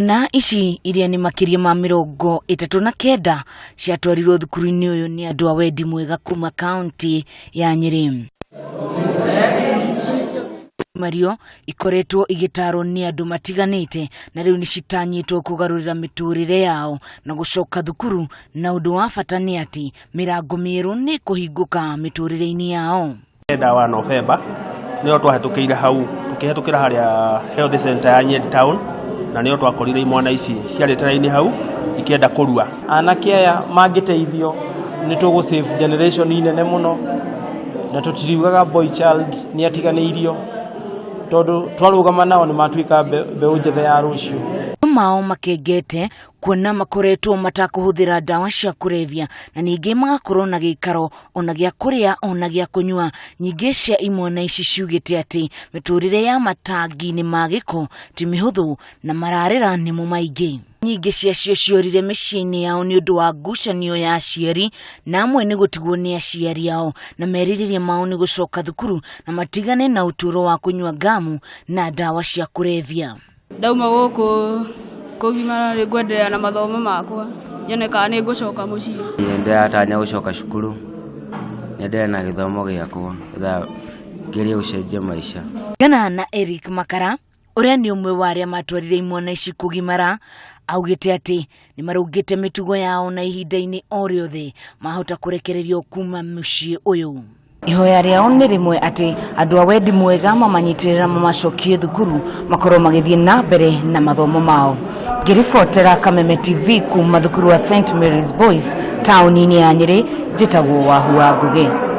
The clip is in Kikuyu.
Ona ici iria nĩ makĩria ma 39 ciatwarirwo thukuru-inĩ ũyũ nĩ andũ a wendi mwega kuma kaunti ya Nyĩrĩ. Mario ikoretwo igĩtarwo nĩ andũ matiganĩte na rĩu nĩ citanyĩtwo kũgarũrĩra mĩtũrĩre yao na gũcoka thukuru, na ũndũ wa bata nĩ atĩ mĩrango mĩerũ nĩ kũhingũka mĩtũrĩre-inĩ yao. 9 wa Novemba nĩo twahĩtũkĩire hau, tũkĩhĩtũkĩra harĩa health center ya Nyeri town, na nĩo twakorire imwana ici ciarĩte raini hau ikĩenda kũrua. Anake aya mangĩteithio nĩ tũgũ save generation nene mũno, na tũtiriugaga boy child nĩ atiganĩirio, tondũ twarũgama nao nĩ matuĩka mbeũ njĩthĩ ya rũciũ. Mao makengete kuona makoretwo matakũhũthĩra ndawa cia kũrebia, na ningĩ magakorwo na gĩikaro ona gĩa kũrĩa ona gĩa kũnyua. Nyingĩ cia imwana ici ciugĩte atĩ mĩtũrĩre ya matangi-inĩ ma gĩko ti mĩhũthũ na mararĩra nĩmo maingĩ. Nyingĩ ciacio ciorire mĩciĩ-inĩ yao nĩ ũndũ wa ngucanio ya aciari, na amwe nĩ gũtigwo nĩ aciari ao, na merirĩria mao nĩ gũcoka thukuru na matigane na ũtũũro wa kũnyua ngamu na ndawa cia kũrebia. Ndauma gũkũ kũgimara nĩ ngwendelea na mathomo makwa, nyone kana nĩ ngũcoka mũciĩ. Nĩ ndĩratanya gũcoka cukuru nyendelee na gĩthomo gĩakwa getha ngerie gũcenjia maica. Gana na Eric Makara ũrĩa nĩ ũmwe wa arĩa matwarire imwana ici kũgimara, augĩte atĩ nĩ marũngĩte mĩtugo yao na ihinda-inĩ o rĩothe mahota kũrekererio kuma mũciĩ ũyũ. Ihoya rĩao nĩ rĩmwe, atĩ andũ a wendi mwega mamanyitĩrĩra mamacokie thukuru makorwo magĩthiĩ na mbere na mathomo mao. Ngĩribotera Kameme TV kuma thukuru wa St Mary's Boys taũni-inĩ ya Nyĩrĩ, njĩtagwo Wahu wa Ngũgĩ.